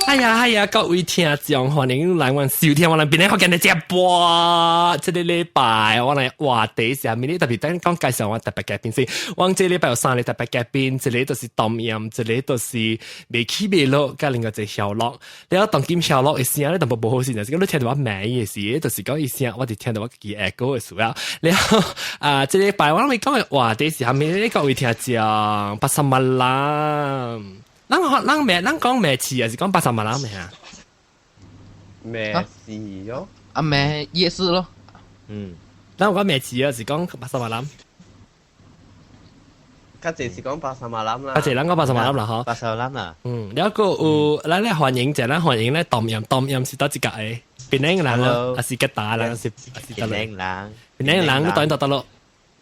哎呀哎呀，各位聽眾，歡迎來阮收聽我哋邊咧，我今日直播。這個禮拜我來話題是啥物？你特別等講介紹我特別嘉賓先。我這禮拜有三個特別嘉賓，一個就是董艷，一個就是未起未落，佮另外一個曉樂。了當今曉樂的聲，你淡薄無好勢，就是講你聽著我名的時，就是講伊聲，我就聽著我自己 echo 的時候。了啊，這禮拜我諗講的話題是啥物？你各位聽眾，Pasar Malam。咱咱咩？咱講咩市還是講 Pasar Malam 咩啊？咩事咯？啊咩夜市咯？嗯，咱有講咩市啊？是講 Pasar Malam。較濟是講 Pasar Malam 啦。較濟咱講 Pasar Malam 啦，嗬。 Pasar Malam 啦。嗯，了閣有，咱來歡迎者，咱歡迎咧董艷，董艷是佗一個的？檳城人咯，還是吉打人？還是檳城人？檳城人，你佗佗佗咯？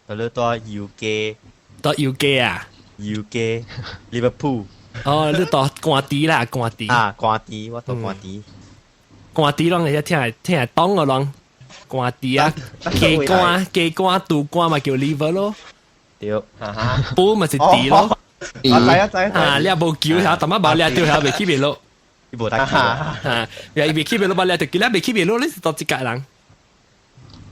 佗咧佇油街。佇油街啊？油街，Liverpool。哦，你佇官池啦，官池。啊，官池，我佇官池。官池攏會聽聽懂個攏官池啊，雞肝雞肝肚肝嘛叫 liver 咯。對，波嘛是池咯。我知啊知啊。啊，你也無球遐，淡仔無掠著遐袂起袂落。伊無得球。啊，伊袂起袂落，無掠著，佢咧袂起袂落，你是佗一個人？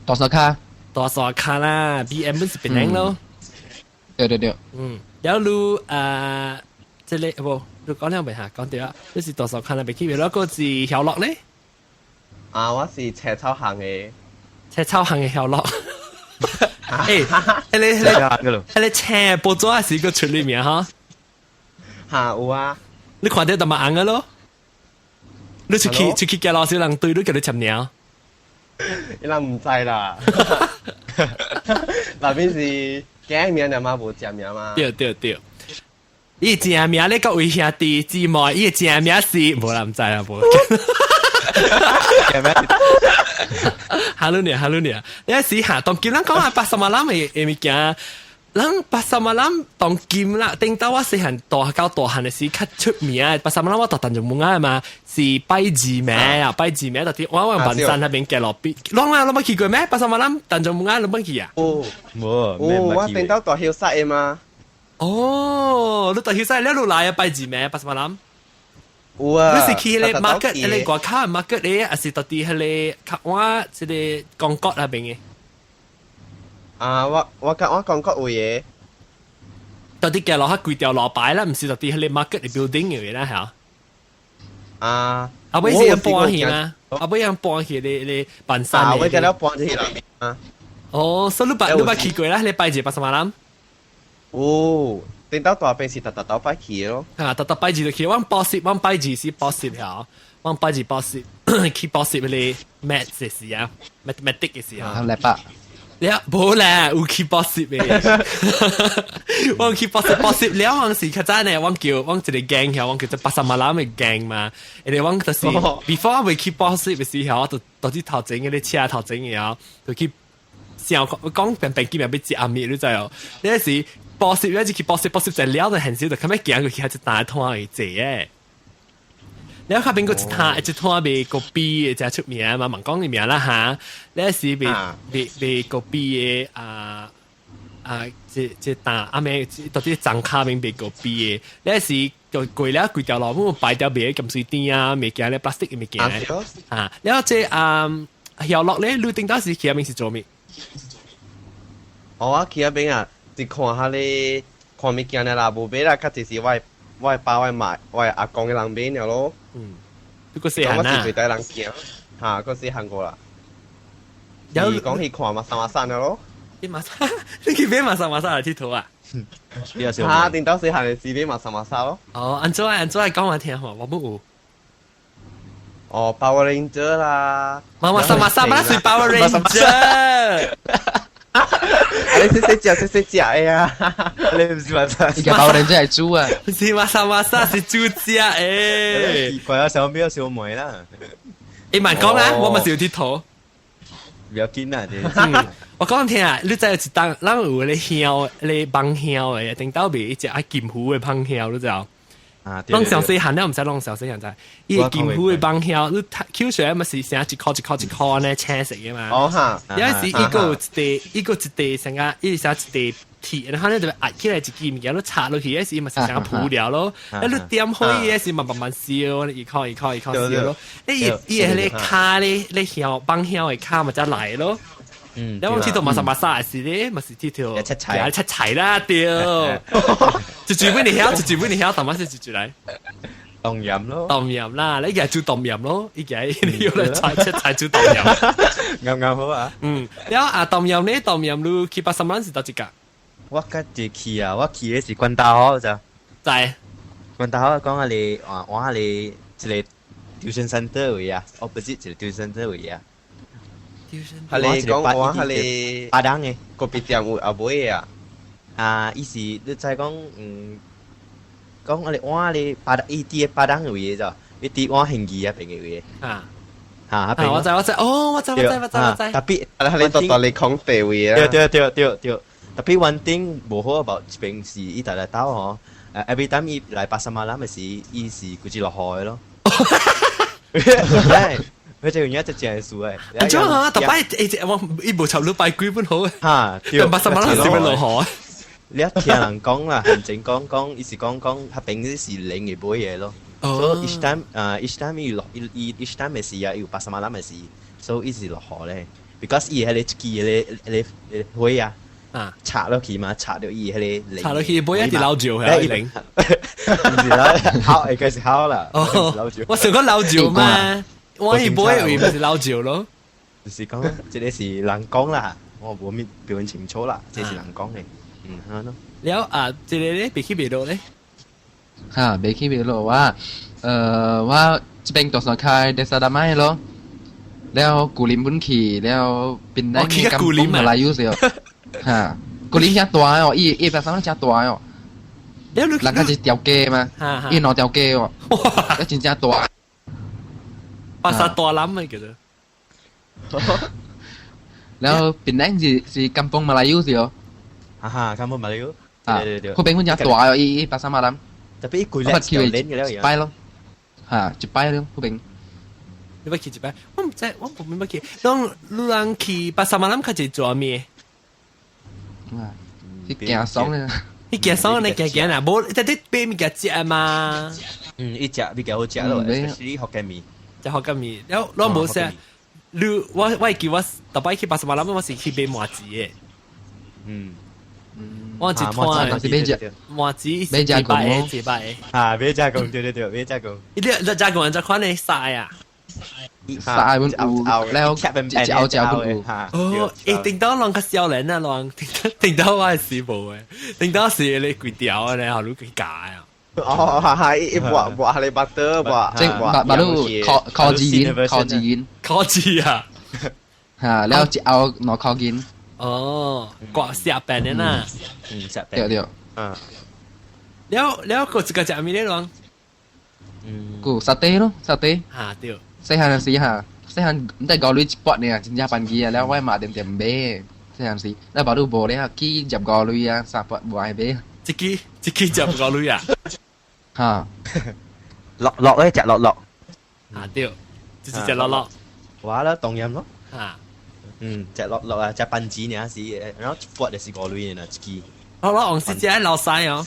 大沙跤。大沙跤啦，B M 本是檳城咯。對對對。嗯，了你啊。這個無，你講了未嚇？講對啊，你是大沙跤啦，袂起袂落，閣是曉樂咧？啊，我是青草巷的。青草巷的曉樂。欸，彼個青報紙是個出裡面哈？嚇有啊！你看著淡仔紅个咯？你出去出去行路時，人對你叫你簽名。伊人毋知啦。內面是假名爾嘛，無正名嘛。對對對。伊正名咧，各位兄弟姊妹，伊正名是無人知啊，無。正名。哈囉呢，哈囉呢，你時下當今咱講啊，Pasar Malam 的物件，咱 Pasar Malam 當今啦，頂到我細漢大到大漢的時較出名。Pasar Malam 我大漢就問啊嘛，是拜字名啊，拜字名到底我往萬山那邊行路邊，攏啊攏捌去過咩？Pasar Malam 淡江木啊，攏捌去啊？哦，無，哦，我頂到大 Hillside 的嘛。哦，你大 Hillside 了，你來啊拜字名 Pasar Malam？有啊。你是去彼個 market，彼個外口 market 咧，還是到底彼個較我這個公國那邊的？啊，我講國位的。到底行路較規條路牌啦，毋是到底彼個 market 的 building 的啦，嚇？啊，後尾是搬去嗎？後尾樣搬去咧咧板山啊，我記得搬去那邊啊。哦，所以你捌去過啦？你拜字 Pasar Malam？有，頂到大邊是逐逐兜擺去咯。啊，逐逐拜字就去，阮補習，阮拜字是補習嚇，阮拜字補習去補習彼個 maths 的時啊，mathematics 的時啊。禮拜。了無啦，有去補習的。我去補習補習了，我是較早呢，我叫阮一個 gang 曉，阮叫做 Pasar Malam 的 gang 嘛。因為阮就是 before 我未去補習的時候，我就到佇頭前彼個車頭前的啊，就去想講平平見面欲食暗暝，你知哦？那時補習，一去補習補習就了就很少，就較尾行過去，還一大攤會坐的。了較邊閣一攤一攤賣咖啡的，誠出名嘛，茫講伊名啦哈。那時賣賣賣咖啡的啊啊，這檔阿妹到底莊跤面賣咖啡的，那時就過了規條路，阮排條賣鹹水甜啊，物件咧 plastic 的物件啊。了這啊曉樂咧，你頂當時去遐面是做咩？哦，我去遐邊啊，是看下咧，看物件啦，無買啦，較濟是我的爸、我的媽、我的阿公的人買了咯。嗯，你閣細漢啊？我是袂帶人行，哈，閣細漢過啦。有講去看 masak-masak 了咯。你 masak，你去買 masak-masak 來𨑨迌啊？哈，頂到細漢的時買 masak-masak 咯。哦，按怎按怎講我聽吼，我無有。哦，Power Ranger 啦。 Masak-masak 嘛是 Power Ranger。你識識食識識食的啊！你毋是 masak？你個 Power Ranger 係豬啊？是 masak-masak 是豬食的。奇怪啊，小表小妹啦。你慢講啦，我嘛是有𨑨迌。不要緊啦，這。我講聽啊，你知有一當，咱有咧香咧放香的，頂到賣一隻愛金魚的芳香，你知無？啊，攏上細漢了，毋使攏上細漢在。伊個金魚的網曉，你抾出來嘛是成一箍一箍一箍按呢青色的嘛。哦哈，有時伊閣有一塊，伊閣一塊成個，伊是一塊鐵，然後咧就壓起來一支物件，你插落去嗰時嘛是成個鋪料咯。啊，你點火嗰時嘛慢慢燒，一箍一箍一箍燒咯。你伊伊個彼跤咧，咧曉綁曉的跤嘛才來咯。你講鐵頭嘛是嘛啥是咧，嘛是鐵頭，七齊七齊啦對。一住俾你曉，一住俾你曉，淡仔是一住來。冬陰咯，冬陰啦，你而家煮冬陰咯，而家你要來菜七菜煮冬陰，啱啱好啊。嗯，了啊冬陰咧，冬陰你去巴刹馬蘭是佗一個？我家己去啊，我去的是關大學咋？在關大學講啊你，啊我你一個 tuition center 位啊，opposite 一個 tuition center 位啊。係你講我係你巴當嘅個別店有阿妹啊？啊，伊是你知講嗯，講我哋我你巴當伊佇巴當位咋？伊佇我興義啊邊個位？啊嚇，我知我知，哦，我知我知我知我知。特別啊，你到到你空地位啊？對對對對對，特別 one thing 無好 about 這邊是伊逐日兜吼，every time 伊來巴刹馬蘭咪是伊是規日落雨咯。佢就用一隻正數誒。安怎啊？逐擺欸我伊無插你擺幾本好。嚇，對。巴刹馬蘭是欲落雨。你一聽人講啦，行政講講，伊是講講，彼邊是冷嘅買嘢咯。所以 each time 啊，each time 伊落伊伊 each time 嘅時啊，伊有巴刹馬蘭嘅時，所以伊是落雨咧。Because 伊彼個一支彼個彼個火啊，啊，插落去嘛，插到伊彼個冷。插落去，尾一直老酒係冷。唔是啦，烤應該是烤啦。哦，我想講老酒嘛，我伊尾位毋是老酒咯。就是講，這個是人講啦，我無咪表演清楚啦，這是人講的。嗯，好咯。了啊，這個咧，袂去袂落咧。哈，袂去袂落我，我這邊多數開 Desa Damai 咯，了古林本去，了檳榔嘅甘榜來有時候，哈，古林遮大哦，伊伊巴刹馬蘭遮大哦。人家一條街嘛，伊兩條街哦，一真正大。巴剎大欖咪叫做。然後檳榔是 Kampung Melayu 是哦。哈哈，Kampung Melayu。啊，嗰邊本正大哦，伊伊巴刹馬蘭。特別伊規個條鏈嘅了，一擺咯，嚇一擺咯，嗰邊。你捌去一擺？我毋知，我無捌去。攏你人去巴刹馬蘭較濟做咩？啊，去行爽咧。你行爽你行行啦，無即係買物件食嘛。嗯，伊食比較好食咯，especially 福建麵。食福建麵，了我無食。你我會記我逐擺去巴刹馬蘭，我是去買麻糍的。我一攤麻糍買食擺一擺。啊，買食公，對對對，買食公。你你食公這款的啥呀？啥本有，了一後食本有。哦，欸，頂到攏較少年啊，攏頂頂到我係是無的，頂到是你規條的，予你去咬啊。哦，哈哈，伊抹抹下你巴得抹，即把把你烤烤雞銀，烤雞銀，烤雞啊！嚇，了一後2箍銀。哦，掛下餅的啦。嗯，下餅。對對。嗯。了了，閣一個食啥物咧？攏？嗯。閣沙嗲咯，沙嗲。嚇對。細漢時哈，細漢毋知五鐳一鉢爾，真正便宜啊！了我媽定定買，細漢時，了巴肚無了，去入五鐳啊，三鉢無愛買。一支一支入五鐳啊？哈。樂樂咧，食樂樂。啊對，就是食樂樂。我啦，冬陰咯。啊。嗯，食樂樂啊，食番薯爾是，然後一鉢就是五鐳爾，一支。樂樂黃是食老細哦。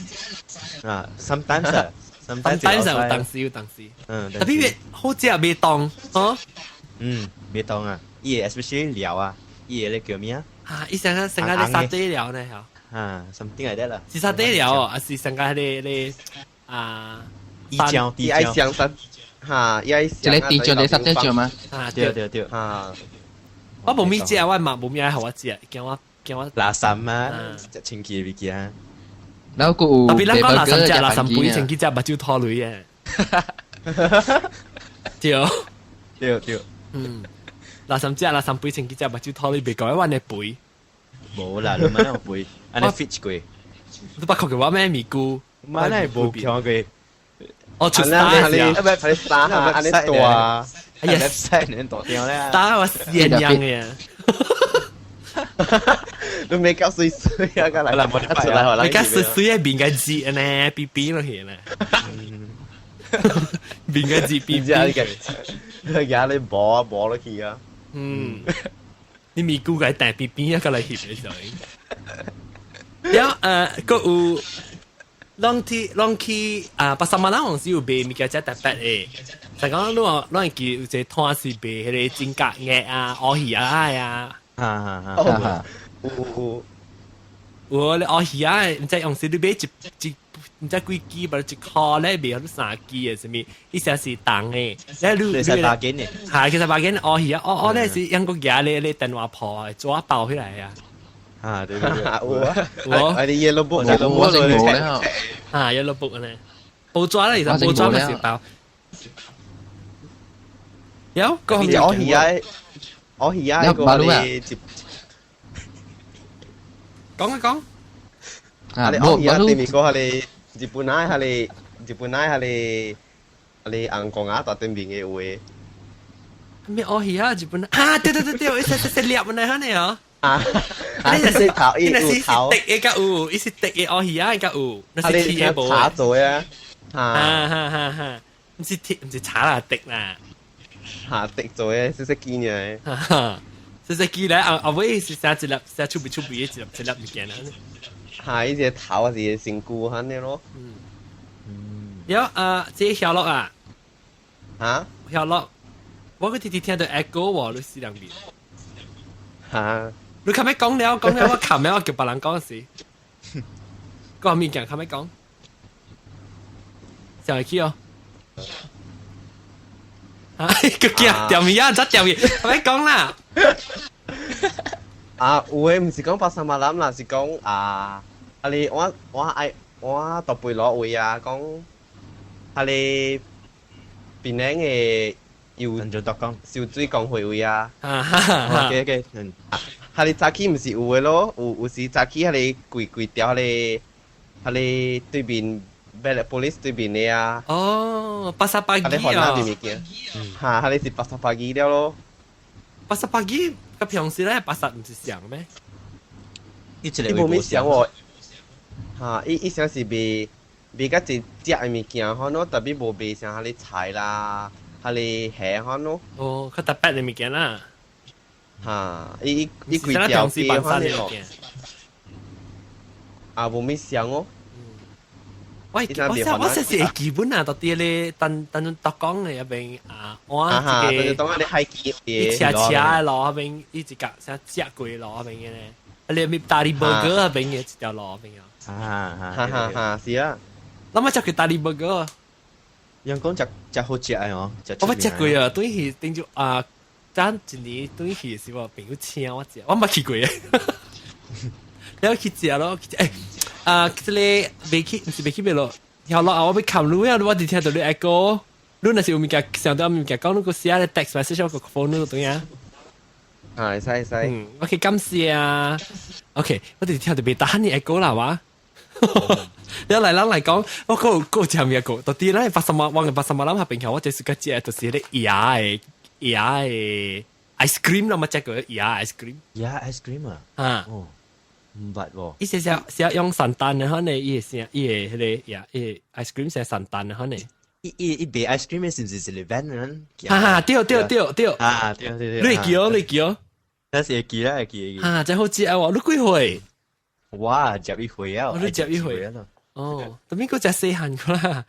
啊，sometimes 啊。 sometimes 有當時有當時。嗯。特別好食袂凍，吼。嗯，袂凍啊，伊 especially 料啊，伊個咧叫咩啊？啊，伊成個成個咧沙嗲料呢，嗬。啊，something like that 啦。是沙嗲料哦，還是成個咧咧啊？伊醬，伊愛香沙，哈，伊愛這個甜醬咧沙嗲醬嗎？啊，對對對。啊，我無物食，我嘛無物愛予我食，驚我驚我。垃圾啊，食清氣的物件。然後閣有特別咱講垃圾食垃圾肥，清氣食目睭拖淚的。對。對對。嗯，垃圾食垃圾肥，清氣食目睭拖淚，袂夠阮的肥。無啦，你問我肥，按呢 fit 過。你捌看過我咩咪菇？我那無看過。哦，出沙是啊，唔係沙按呢大，哎呀，曬你大條咧。打我死樣嘅。你沒搞水水啊！個來，出來，你搞水水嘅面個字呢，扁扁落去呢。面個字邊邊嘅，而家你摸摸落去啊！嗯，你咪估計大邊邊一個嚟翕嘅時候，了個有。攏去攏去啊！Pasar malam 有時有賣物件食特別的，就講你話攏會記有一個攤是賣彼個真甲鴨啊、烏魚仔啊。哈哈哈！有有有，你烏魚仔，毋知用時你買一一毋知幾支，無一箍咧賣予三支的啥物，伊成是重的，咧你你使巴緊的，係其實巴緊烏魚仔，烏烏咧是英國舉咧咧電話鋪紙包起來啊。啊，對對對，有啊，有啊，你 yellow book，我正無咧，啊，yellow book 呢，報紙咧，其實報紙咪是包。有，個我而家，我而家個你接，講一講。啊，我而家對面個係你日本奶係你日本奶係你你硬講啊，對面嘅話。咩？我而家日本啊，對對對對，一隻隻隻粒呢，可能哦。啊！你就是頭，伊是滴的較有，伊是滴的烏魚仔較有，那是鐵的無。茶做啊！哈哈哈哈！毋是鐵，毋是茶啦，滴啦。嚇滴做嘅，細細支呢？細細支咧，後後尾是寫一粒，寫出邊出邊一粒一粒物件啦。嚇！伊隻頭是身軀安尼咯。嗯。有啊，這曉樂啊。嚇？曉樂，我個弟弟聽到 echo 喎，你死兩邊。嚇！你較尾講了，講了，我琴日我叫別人講時，個物件較尾講，上去哦。啊，個驚掉物啊，咋掉物？較尾講啦。啊，有的毋是講 pasar malam 啦，是講啊，啊你我我愛我特別攞位啊，講啊你檳城的有陳俊德講燒水工會位啊。啊哈哈，OK OK，嗯。哈你早起毋是有的咯，有有時早起彼个規規條彼個，彼個對面 Ballot Police 對面的啊。哦，pasar pagi 啊。物件，哈，彼個是 pasar pagi 了咯。 Pasar pagi，佮平時咧 pasar 毋是上咩？伊伊無物上哦。哈，伊伊啥是賣賣較濟食的物件，可能特別無賣啥彼個菜啦，彼個蝦可能。哦，較特別的物件啦。哈！伊伊伊規條街反正哦，啊，無咩想哦。喂，我我實是會記本啊，到底咧，等等陣獨講的那邊啊，我這個伊車車的路那邊，伊一格啥食過路那邊的咧，啊，你咪大力 burger 那邊的一條路那邊啊。啊哈哈哈，是啊。那麼食過大力 burger？人講食食好食的哦，我捌食過啊，對去頂住啊。咱一年轉去時，我朋友請我食，我捌去過。了去食咯，去食欸啊，這個未去，毋是未去袂落，後落啊，我欲冚你啊，我佇聽到你 echo，你若是有物件想到物件講，你閣寫咧 text message 我個 phone 你都知影。啊，會使會使。嗯，OK，感謝啊。OK，我佇聽到袂當你 echo 啦，哇。你來人來講，我閣閣食物個，到底咱 pasar malam，我 pasar malam 彼邊我就是個食，就是彼個椰的。椰的 ice cream 啦，嘛食過椰 ice cream。椰 ice cream 啊？啊，哦，毋捌喎。伊是是是用聖誕的可能伊會聲，伊會彼個椰，伊 ice cream 是聖誕的可能。伊伊伊賣 ice cream 的是毋是一個 van 人？哈哈，對對對對。啊，對對對。你會記哦，你會記哦。那是會記啦，會記。啊，真好食啊！你幾歲？我食一歲啊！你食一歲哦，特別閣食細漢個啦，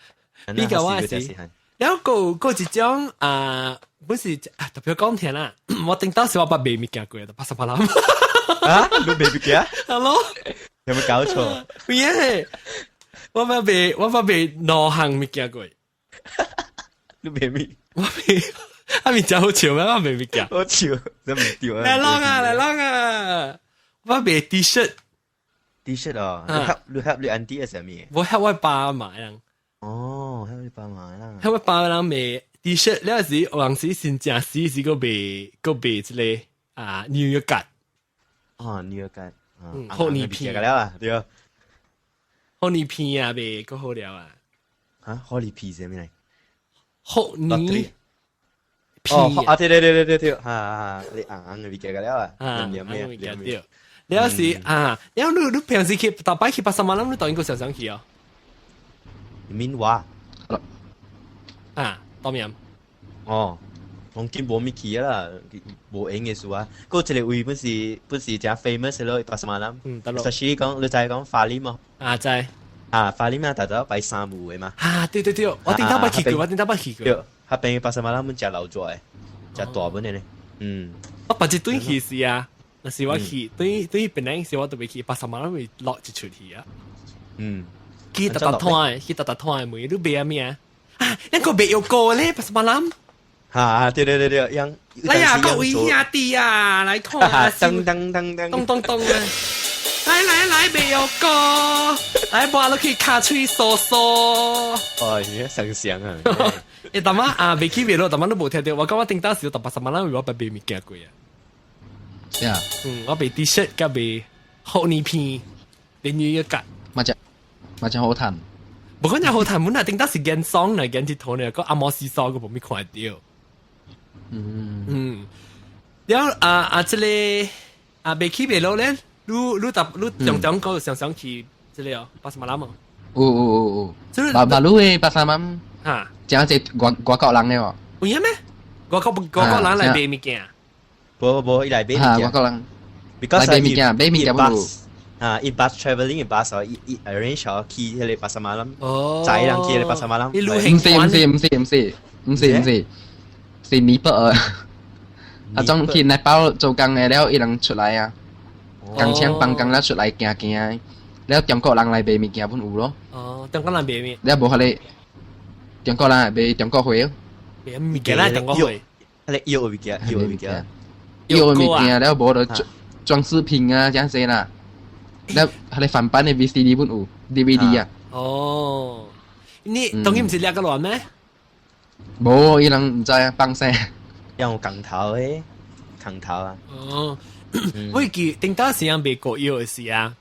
比較我是。然後閣閣一種啊，本是啊，特別講聽啦，我頂當時我捌賣物件過，pasar malam。啊？你賣物件？Hello？有冇搞錯？咩？我捌賣，我捌賣兩項物件過。你賣咩？我賣，啊咪真好笑咩？我賣物件。好笑，真毋對啊！來啷啊，來啷啊！我賣 T 恤，T 恤哦，你 help 你 help 你 auntie 係啥物？我 help 我爸買人。哦，help 你爸買啦。 help 我爸人賣 T 恤，了時有陣時新正時是閣賣閣賣這個啊牛肉乾。哦，牛肉乾，嗯，好泥片了啊，對。好泥片啊，賣閣好了啊。嚇，好泥片啥物來？好泥片哦，啊對對對對對對，哈哈，你紅紅的物件了啊，啊，紅紅的物件對。了是啊，了你你平時去逐擺去 pasar malam，你當然閣常常去哦。面話，啊，當面。哦，我見無物去啦，無閒嘅事啊。嗰一個位本是誠 famous 咯，pasar malam。嗯，得咯。就是講你知講花蓮嘛？啊，知。啊，花蓮啊，大家擺衫舞嘅嘛。啊，對對對，我頂頭捌去過，我頂頭捌去過。對，彼邊 pasar malam 本誠老做嘅，誠大本嘅咧。嗯。我捌一頓去時啊，若是我去，對對檳城時我都未去，pasar malam 會落一出去啊。去特特攤，去特特攤的門，你賣咩啊？啊，那個賣藥膏咧，pasar malam。哈，對對對對，樣。來呀，各位兄弟啊，來看啊！噔噔噔噔，咚咚咚啊！來來來，賣藥膏，來抹落去尻喙酥酥。哦，你想想啊！欸，淡仔啊，未去未落，淡仔都無聽著。我講我頂當時佇 pasar malam，我捌賣物件過啊。呀，嗯，我賣 T-shirt 佮賣予泥片，連魚一格。嘛只嘛只好趁。無講只好趁，本來頂當時見爽嚟，見鐵頭呢，個阿摩司索個無咪看著。嗯，了啊啊，這個啊，未去未落咧，你你搭你常常講常常去這個哦，pasar malam 哦。有有有有，巴巴魯的 pasar malam，哈，誠濟外國人的哦。有影咩？外國人來買物件？無無，伊來買物件。哈，外國人來買物件，買物件無。啊，伊 bus travelling 的 bus 哦，伊伊 arrange 哦，去彼個 pasar malam，哦，載人去彼個 pasar malam。毋是毋是毋是毋是毋是毋是，是尼泊爾。啊，種去內包做工的了，伊人出來啊，工廠放工了出來行行，了中國人來買物件本有咯。哦，中國人買物。了無彼個中國人買中國貨。買物件來中國貨。彼個藥物件，藥物件，藥物件了無就裝飾品啊，這樣子啦。了彼個翻版的 VCD 本有 DVD 啊。哦，你當然毋是掠個亂咩？無，伊人毋知啊，放聲。有共頭的，共頭啊。哦，我記頂當時人賣國藥的時啊。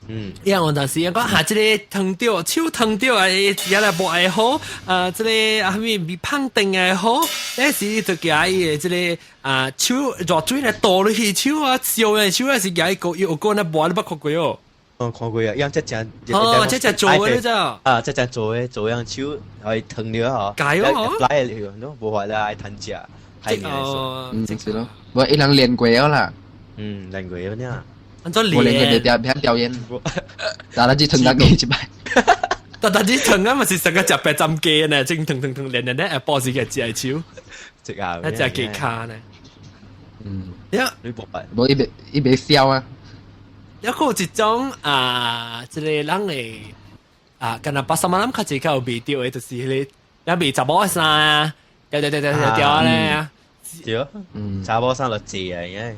因為我當時講下這個疼著，手疼著啊，也來無愛好，啊，這個啊啥物米胖定愛好，那時就舉伊的這個啊手熱水來倒落去手啊，燒的手啊是舉伊膏藥，個那抹你捌看過哦？哦，看過啊，樣這正哦，這正做的啫。啊，這正做的做樣手可以疼著嗬。解哦。來了，喏，無法啦，愛趁食。哦，嗯，是咯，無伊人練過了啦。嗯，練過了呢。安怎練？無練過就掉變表演。但係只疼得幾一擺。但但只疼啊，嘛是成個食白針雞呢，正疼疼疼練練咧，會波時個隻手，隻啊，一隻雞跤呢。嗯。呀，你無法。無伊袂伊袂痟啊。抑閣有一種啊，這個人會啊，敢若 pasar malam 較濟較有賣著的，就是彼個，也賣查某的衫啊，掉掉掉掉掉掉咧。對，嗯，查某衫就濟啊，應該。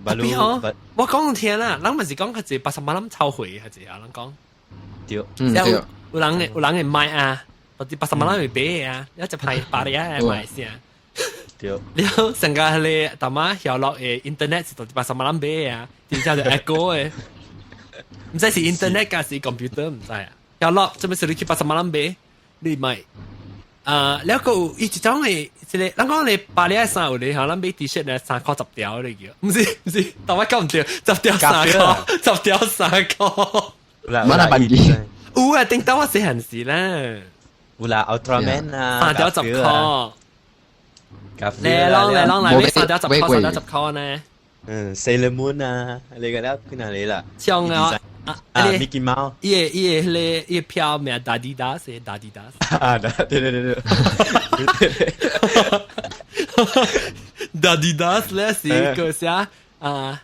特別我講聽啦，人毋是講較濟 pasar malam 臭貨較濟啊，人講。對，嗯對。有人會買啊，或者 pasar malam 會買啊，一隻派巴黎啊買先。對。了成個彼個淡仔曉落的 internet 是佇 pasar malam 買啊，真正就 echo 的。毋知是 internet 還是 computer 毋知啊。曉落，這麼是你去 pasar malam 買，你買。啊，了閣有伊一種的，這個人講你巴黎的衫有咧，吼，咱買 T-shirt 咧三箍十條咧叫，毋是毋是，但我講毋對，十條三箍，十條三箍。冇那辦機。有啊，頂到我細漢時啦。有啦，Ultraman 啊，三條十箍。嚟啷嚟啷來買三條十箍，三條十箍呢？嗯，Sailor Moon 啊，你個了去哪裡啦？像啊。啊，Mickey Mouse，伊個彼個伊個票名大迪達斯，大迪達斯。啊，對對對對。大迪達斯咧是個啥？啊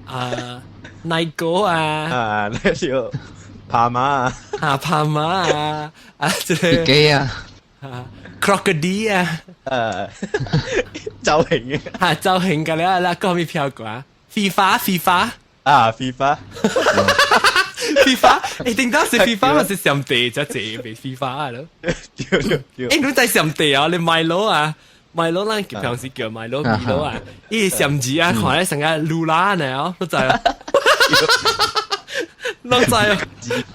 啊，奶哥啊。啊，那是帕馬啊。啊，帕馬啊，啊，這個。機啊。啊，crocodile 啊。造型嘅。啊，造型個了啦，個咩票過？FIFA FIFA。啊，FIFA。 FIFA，欸，頂當時 FIFA 嘛是上帝才濟賣 FIFA 啊咯。對對對。欸，你知上帝啊？你買樓啊？買樓咱平時叫買樓、米樓啊。伊上字啊，看咧成個盧拉呢哦，你知啊？攏知啊？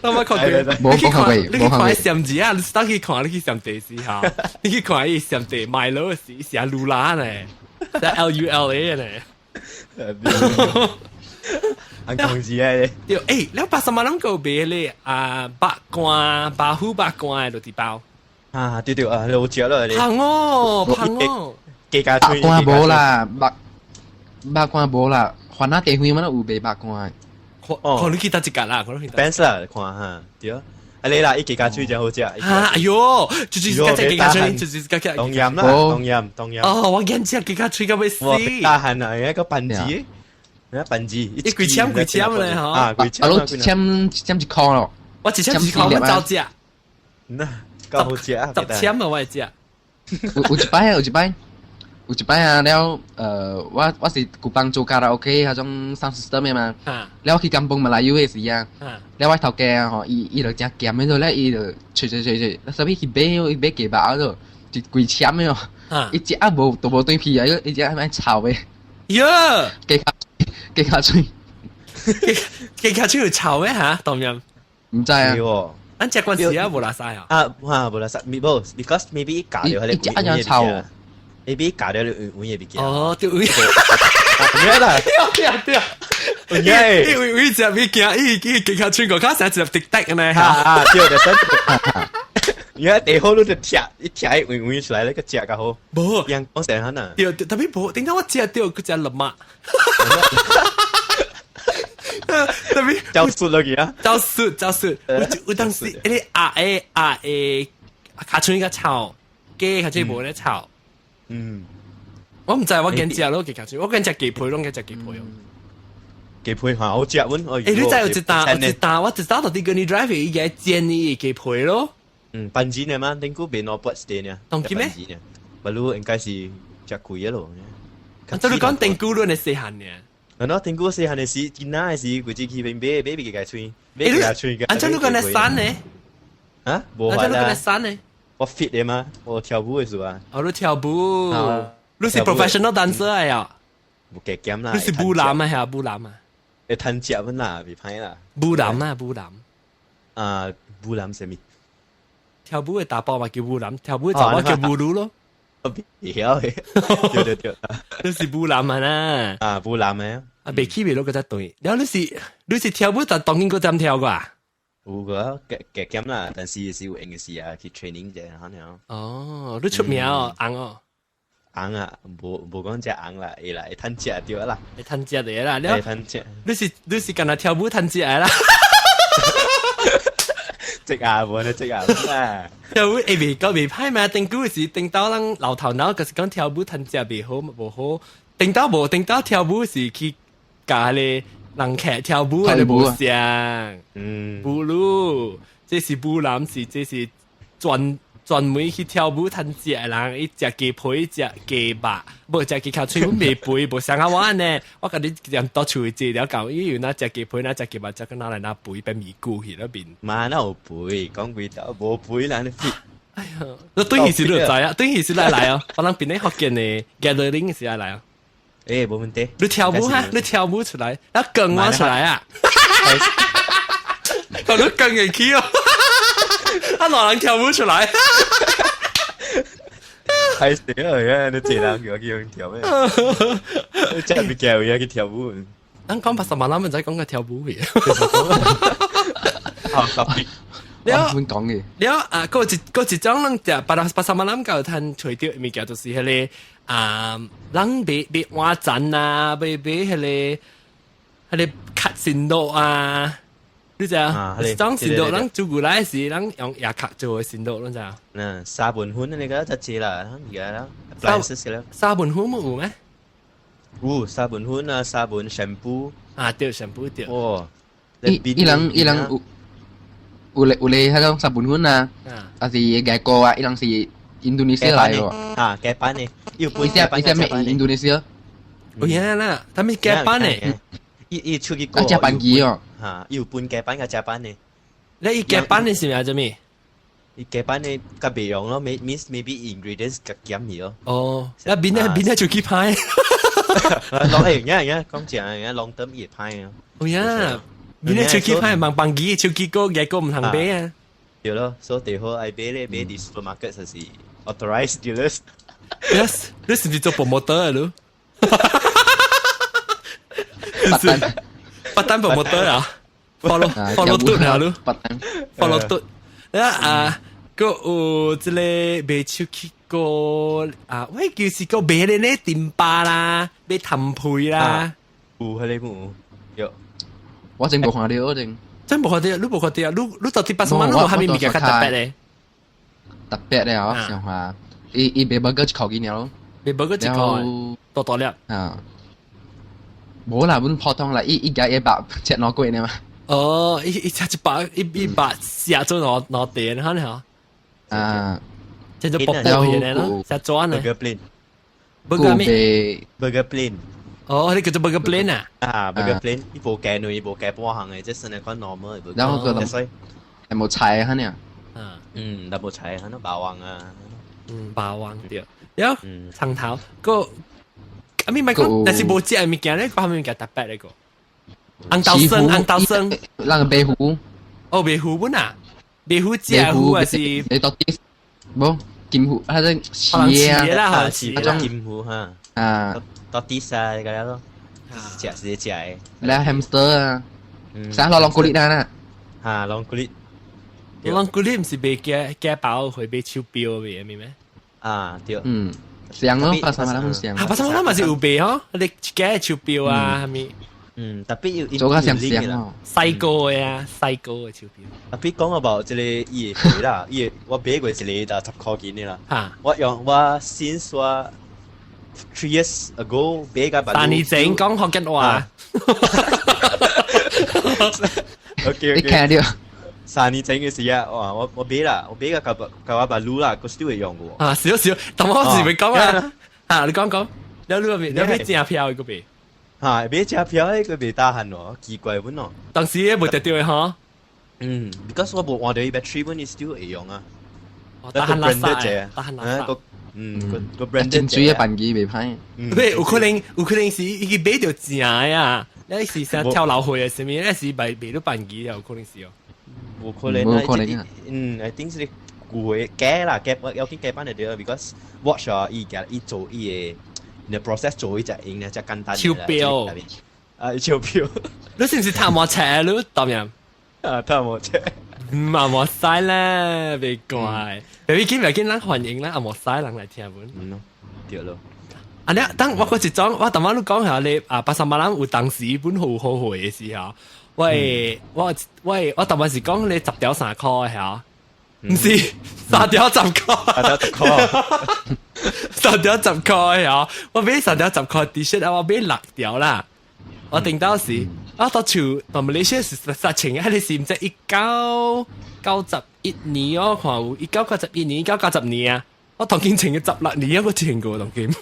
我捌看過。你去看，你去看上字啊？你當去看，你去上帝時哈？你去看伊上帝買樓時寫盧拉呢？寫 LULA 呢？按公司咧，對，欸，你 pasar malam 閣賣咧啊，肉乾、巴虎肉乾的落地包。啊，對對啊，你好食啦你。香哦，香哦。雞架喙。肉乾無啦，肉肉乾無啦，番仔地花嘛有賣肉乾。哦，看你去佗一間啦，看你去。 Depends 啦，看哈，對。啊你啦，伊雞架喙真好食。啊，哎喲，就是個隻雞架喙，就是個隻。冬陰啦，冬陰，冬陰。哦，我見隻雞架喙到欲死。大漢啊，一個笨子，一笨子，一幾千幾千咧，嗬。啊，幾千。啊，一千一千一箍咯。我一千一箍我走食。那夠好食啊！ 10千啊，我會食。有有一擺，有一擺，有一擺啊！了，我是舊幫做卡拉 OK 彼種 sound system 的嘛。了我去 Kampung Melayu 的時啊，了我頭家吼，伊伊就誠鹹的，了伊就吹吹吹吹，所以去買伊買雞肉咯，一規簽的哦。伊食啊無都無對皮啊，伊食還蠻臭的。喲！雞跤雞跤喙，雞跤喙有臭的嚇，當然。毋知啊。咱食慣時啊，無垃圾啊。啊，哈，無垃圾，無，because maybe 咬掉彼個伊食啊臭。 maybe 咬掉你碗嘢別記。哦，對，對啦，對對。對，伊為為食物件，伊伊雞跤喙個較成一粒滴滴呢。啊啊，對，就真。而家地好你就踢一踢一碗碗出來，你個食較好。無，人講成可能。對對，特別無，頂當我食到佢食粒馬。特別走術落去啊！走術走術，有當時彼个鴨的鴨的跤喙較臭，雞跤喙無咧臭。我毋知我見食咯雞跤喙，我見食雞皮攏見食雞皮哦。雞皮好食阮。欸，你知有一擔有一擔，我一早就佇 Gurney Drive 伊個煎伊雞皮咯。嗯，笨錢的嘛，頂久變攞筆錢呢。當今咩？不如應該是食貴的咯。啊，這你講頂久你細漢呢？啊，喏，頂久細漢的時，囡仔的時，規只去邊買買雞架喙，買雞架喙。啊，這你講那瘦呢？啊，無啊，這你講那瘦呢？我 fit 的嘛，我跳舞的時啊。哦，你跳舞，你是 professional dancer 來啊？無加減啦。你是舞男啊？係舞男啊？會趁食本啦，袂歹啦。舞男啊，舞男。啊，舞男啥物？跳舞的查埔嘛叫舞男，跳舞的查某叫舞女咯。會曉的，對對對，你是舞男啊啦。啊，舞男的。啊，袂起袂落個才對。然後你是跳舞，但當今閣怎跳過啊？有個加加減啦，但是是有閒的時啊，去 training 者可能。哦，你出名哦，紅哦。紅啊，無無講遮紅啦，會啦，會趁食對啦。會趁食的啦，會趁食。你是干焦跳舞趁食的啦？食啊，無呢食啊，啦。跳舞會袂夠袂歹嘛？頂久是頂到人老頭腦，就是講跳舞趁食袂好無好。頂到無頂到跳舞是去教彼个人客跳舞的無相。舞女，這是舞男是這是專專門去跳舞趁食的人，伊食雞皮食雞肉，無食雞跤喙袂肥，無像啊我按呢。我共你連倒厝坐了講，伊有若食雞皮，若食雞肉，食個哪來哪肥變咪咕去那邊。嘛哪有肥，講規頭無肥啦，你 fit。哎呀，你對彼時你就知啊，對彼時來來哦，我人邊咧福建的 gathering 時來來哦。欸，無問題。你跳舞哈？你跳舞出來，你跟我出來啊？看你跟會起哦，啊，哪人跳舞出來？歹勢啊！你這人叫我去跳咩？你真係叫伊去跳舞。咱講 pasar malam 唔使講個跳舞去。好，特別。了，講嘅。了啊，閣一種人食 pasar malam 夠趁揣著物件，就是彼个啊，人買買碗盞啊，買買彼个彼个卡線路啊。你知啊？一種線路，咱煮過來時，咱用椰殼做的線路，你知啊？嗯，沙盤粉那個就濟啦，而家啦，appliances 啦。沙盤粉冇有咩？有沙盤粉啊，沙盤 shampoo。啊，對，shampoo 對。哦，伊伊人伊人有有咧有咧，彼種沙盤粉啊，還是外國啊，伊人是印度尼西亞來的。啊，改版的，有伊只伊只咩印度尼西亞？有影啦，他們改版的。伊伊出去過。啊，食班機哦。嚇，伊有分改版佮食班的。你伊改版的是咩？做咩？伊改版的較袂用咯，means maybe ingredients 較減去咯。哦，那邊咧邊咧就去歹。攞係而家而家講正，而家 long term 伊會歹啊。有影，邊咧手機歹，望班機手機個結果毋通買啊。對咯，所以最好愛買咧買佇 supermarket 就是 authorized dealers。 Yes，你是毋是做 promoter 的咯？ part time part time promoter 啊？follow follow 嘟啊，你 follow 嘟。啊啊！閣有這個袂手去過啊，喂，就是個賣咧呢電巴啦，賣糖皮啦，有彼個冇？有。我真無看著，我真。真無看著，你無看著啊？你到底巴沙馬冷有啥物物件較特別咧？特別咧，我想下，伊賣 burger 一箍幾爾咯。賣 burger 一箍，大大粒。啊。無啦，阮普通啦，伊伊加100切兩過呢嘛。哦，伊食100一百食做兩兩點，哈呢？啊。這就薄薄嘅咯，食做呢。 Burger Plane。 Burger 咩？Burger Plane。哦，你叫做 Burger Plane 啊？啊，Burger Plane，伊無加兩，伊無加半項嘅，這算係款 normal 嘅。然後個係冇菜哈呢？啊，嗯，但無菜，哈喏霸王啊。嗯，霸王對。了，長頭個，啊咪咪講，但是無食嘅物件咧，個啥物物件特別咧個？紅豆酸，紅豆酸。那個白虎。哦，白虎本啊？白虎食虎還是？你到底無金虎，它是魚啦，魚啦，金虎哈。啊。到底啥個咯？食是食的。แล้ว hamster 啊，啥攞 long kulit 啦？哈，long kulit。 long kulit 毋是賣假假包會賣手錶嘅咩咩？啊，對。嗯，上咯，巴沙馬冷上。啊，巴沙馬冷嘛是有賣吼，你假手錶啊，係咪？嗯，特別要做較上上哦。細個嘅啊，細個嘅手錶。特別講about 這個伊個啦，伊個我買過一個就10箍錢的啦。哈。我用我 since 我 3 years ago 買個。 3年前講福建話。 OK 你聽著。 3年前嘅時啊，哇！我買啦，我買個舊舊阿爸滷啦，個 still 會用嘅喎。啊，少少，但我是會講啊。啊，你講講，你買正票個未？嚇，買正票迄個袂打頇喎，奇怪本哦。當時咧無得著的吼。嗯，because 我無換著伊 battery 本，伊 still 會用啊。打頇垃圾，打頇垃圾。嗯，個個 brand 真水嘅辦機袂歹。對，有可能是伊買著正的啊，你是想跳樓去啊？啥物？你是賣到辦機有可能是哦。無可能，無可能啊。嗯，I think 是舊的假啦，假有啲假版就對，because watch 啊，伊加伊做伊個，你 process 做伊只用咧，只簡單。手錶。啊，手錶。你是毋是讀無冊？你當然。啊，讀無冊。唔啊，無使啦，別怪。別緊別緊，咱歡迎咱也無使人來聽本。嗯咯，對咯。啊！你當我嗰一種，我頭先你講下你啊，巴沙馬冷有當時本好好會嘅時候，喂，我頭先是講你10條3箍嚇，毋是3條10箍，三條十箍，3條10箍嚇，我買3條10箍 T 恤啊，我買六條啦，我頂到時。啊，到厝到馬來西亞是實情，彼個是毋知1991年哦，看有1991年、1990年啊，我當今穿咗16年，我穿過當今。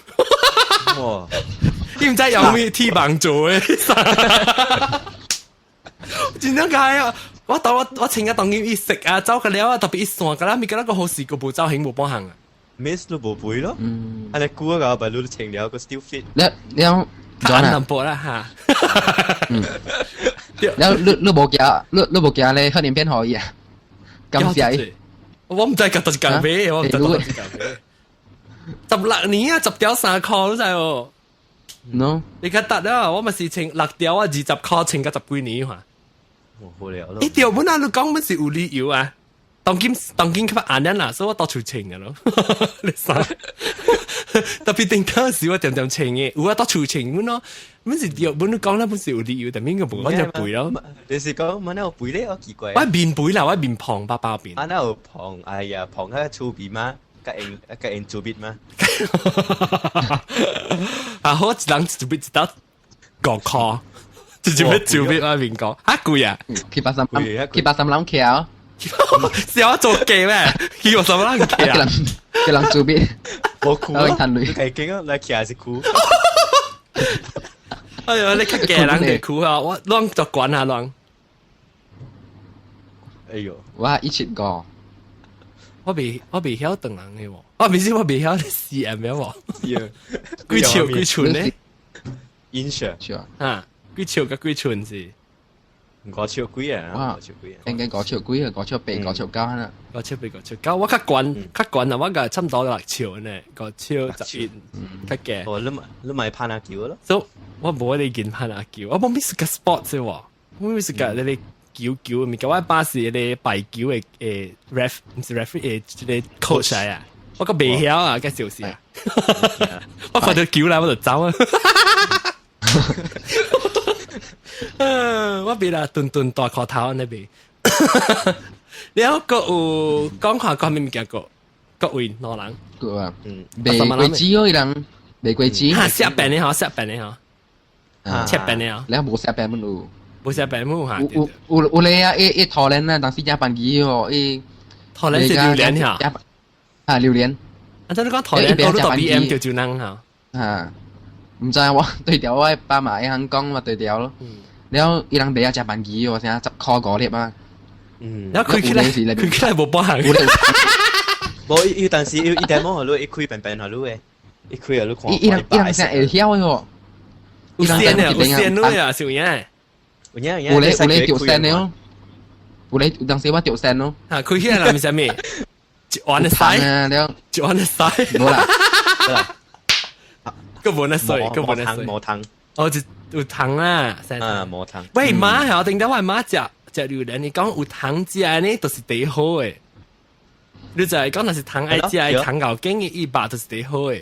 哇！你毋知用咩鐵網做的？真正解啊！我當我穿個當今伊色啊，走個了啊，特別伊線個啦，咪個那個好勢個無走形無半項啊。 miss 都無背咯。嗯。啊，你估個把路穿了個 still fit。你你較難播啦嚇。嗯。了你無驚，你無驚咧，賀年片予伊啊？感謝。我毋知佮佗一間買，我毋知佗一間買。16年啊，10條3箍，你知無？喏。你較得啊！我嘛是穿六條啊，20箍穿甲十幾年嘛。無了咯。欸對，本來你講本是有理由啊。當今當今較按呢啦，所以我到處穿嘅咯。你啥？特別頂當時我點點穿嘅，有啊到處穿本咯。本是對，本你講啦，本是有理由，但邊個無講就背咯。你是講乜有背咧？我奇怪。我面背啦，我面胖巴巴面。啊，那有胖？哎呀，胖較粗鼻嗎？較用較用做筆嗎？啊，好，一人一筆一刀5箍，直接要做筆我面講，啊貴啊！去巴沙去巴沙馬冷橋。是我做機咩？去巴沙馬冷橋。叫人做筆，我哭啊！你係驚啊？來徛是哭。哎呦，你較驚人就哭啊！我攏就管下攏。哎呦，我175。我未曉長人的喎，我唔是我未曉 cm 嘅喎。幾尺幾寸呢？ inch 啊，幾尺甲幾寸是？五尺幾啊？五尺幾？應該五尺幾啊？5尺8、5尺9啊？5尺8、5尺9，我較懸較懸啊！我個差唔多6尺呢，5尺11，較低。哦，你咪拍籃球咯？所以我無你見拍籃球，我無咩是個 sport 啫喎，我咩是個你球球物件，我爸是個排球的ref，毋是 referee 的這個 coach 來啊，我閣袂曉啊，該就是啊，我看到球來我就走啊。我別啦，頓頓大塊頭那邊。了閣有講看講咩物件閣？各位兩人。個啊，賣果子哦，伊人賣果子。哈，雪餅的吼，雪餅的吼，切餅的吼。了無雪餅本有。無雪餅本哈。有有有咧啊！伊伊桃蓮啊，當時食飯機哦，伊。桃蓮是榴蓮哈。啊，榴蓮。啊，真你講桃蓮，我都讀 B M 叫就能哈。啊，毋知我對調我爸媽會曉講嘛對調咯。了伊人賣啊食飯機哦，啥10塊5粒啊。然後開起來，開起來無半項。無伊伊，但是伊伊點摸予你，伊開平平予你的，伊開予你看。伊伊人伊人成會曉的喎。有線的，有線的啊，是有影。有影有影。有咧有咧著線的哦，有咧有當時我著線咯。啊，開起來是啥物？一碗的屎。了。一碗的屎。無啦。閣無那水，閣無那水。無糖。哦，就有糖啊。啊，無糖。喂，媽，我頂到我媽食食榴蓮，你講有糖食呢，就是第好的。你就係講若是糖愛食，糖夠緊嘅一百就是第好的。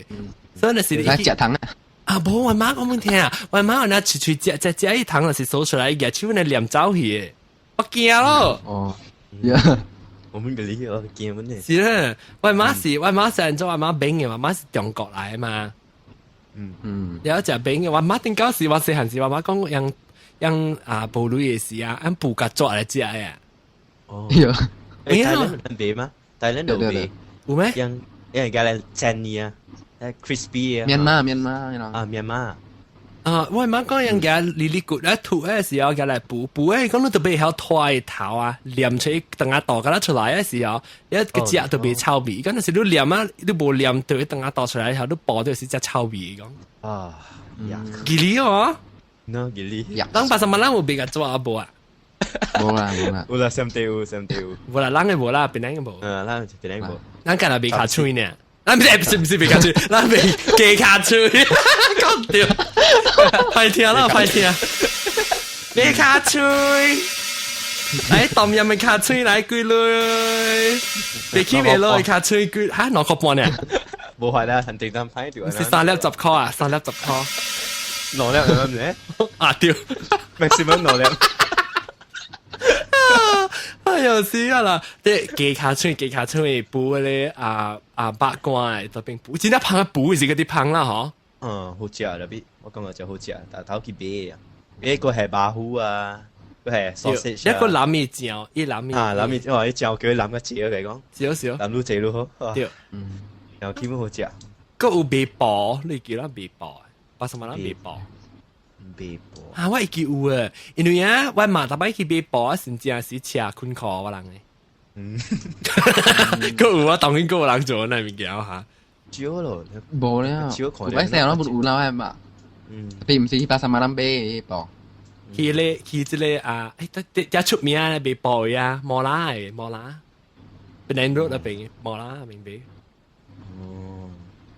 所以若是你食糖啊？啊，無我媽講阮聽啊，我媽若喙喙食食食伊糖，若是數出來，舉手呢念走去的，我驚咯。哦，我們個你哦，驚阮呢。是啦，我媽是我媽是按怎我媽買的，我媽是中國來的嘛。了後食餅的，我媽頂到時我細漢時，我媽講用用啊無鐳的時啊，按布甲抓來食的。哦。對。欸，台灣有賣嗎？台灣有賣。有咩？用用個來煎的啊，crispy 啊。麵嘛麵嘛，啊麵嘛。啊，我媽講用個哩哩骨咧吐的時候，個來補補的，講你特別曉拖頭啊，黏出等下倒個出來的時候，一個食特別臭味。講若是你黏啊，你無黏就等下倒出來後，你補就是只臭味講。啊，記哩哦。喏，記哩。當 pasar malam 有賣共抓無啊？無啦無啦。有啦，上帝有上帝有。無啦，人的無啦，檳城的無。嗯，咱檳城無。咱干焦賣跤喙呢？咱毋是毋是毋是賣跤喙，咱賣雞跤喙。講對，歹聽啦歹聽。賣跤喙，來冬陰的跤喙來幾鐳？別起袂落的跤喙幾？哈2塊半呢？無法啦，肯定當歹對。是3粒10塊啊，3粒10塊。兩粒兩粒咧？啊對，maximum 兩粒。哎呦死啊啦！啲雞跤喙，雞跤喙補咧啊啊八卦的這邊補，真正芳啊補是嗰啲芳啦嗬。嗯，好食啦，比我感覺真好食，但頭去買啊，買個係巴糊啊，個係 sausage 一個南米醬，一南米啊，南米哦，伊醬叫伊南個醬嚟講，少少，南愈濟愈好。對，然後基本好食。閣有賣布，你記得賣布？pasar malam 賣布。賣布啊！我會記有啊，因為啊，我媽逐擺去買布啊，真正是車困褲我人的。閣有我當然閣有人做那物件哈。少咯，無咧，少看。有擺細攏無有啦，我嘛。並毋是去 pasar malam 買布。去咧去這個啊，欸，這這出名賣布的啊，摩拉的摩拉，檳城 road 那邊摩拉那邊買。哦。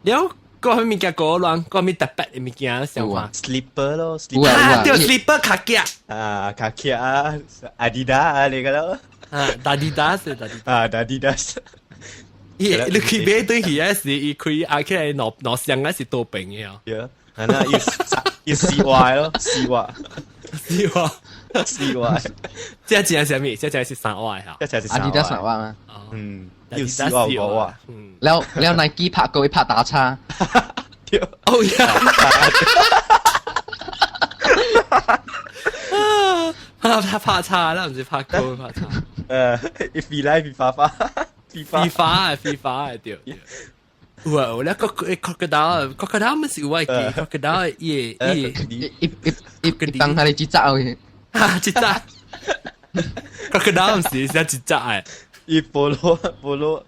了。個物件個亂，個物特別的物件想法。 slipper 咯，slipper 啊，對，slipper 卡夾。啊，卡夾啊，Adidas 啊，你個咯。啊，Adidas，Adidas。啊，Adidas。伊你去買對去嗰時，伊開啊起來兩兩箱嗰是多平的哦。對，係啦，要要絲襪咯，絲襪，絲襪，絲襪。這真係啥物？這真係是三襪哈。這真係阿迪達三襪嘛。嗯，要絲襪五襪。嗯。了了，Nike 拍過拍打叉。哦呀！啊，他拍叉，那毋是拍高拍叉。飛來飛發發，飛發飛發對。有啊，有咧個 crocodile，crocodile 毋是有我記，crocodile 伊伊伊伊伊伊當下你一隻去，哈一隻，crocodile 毋是是一隻誒。伊菠蘿菠蘿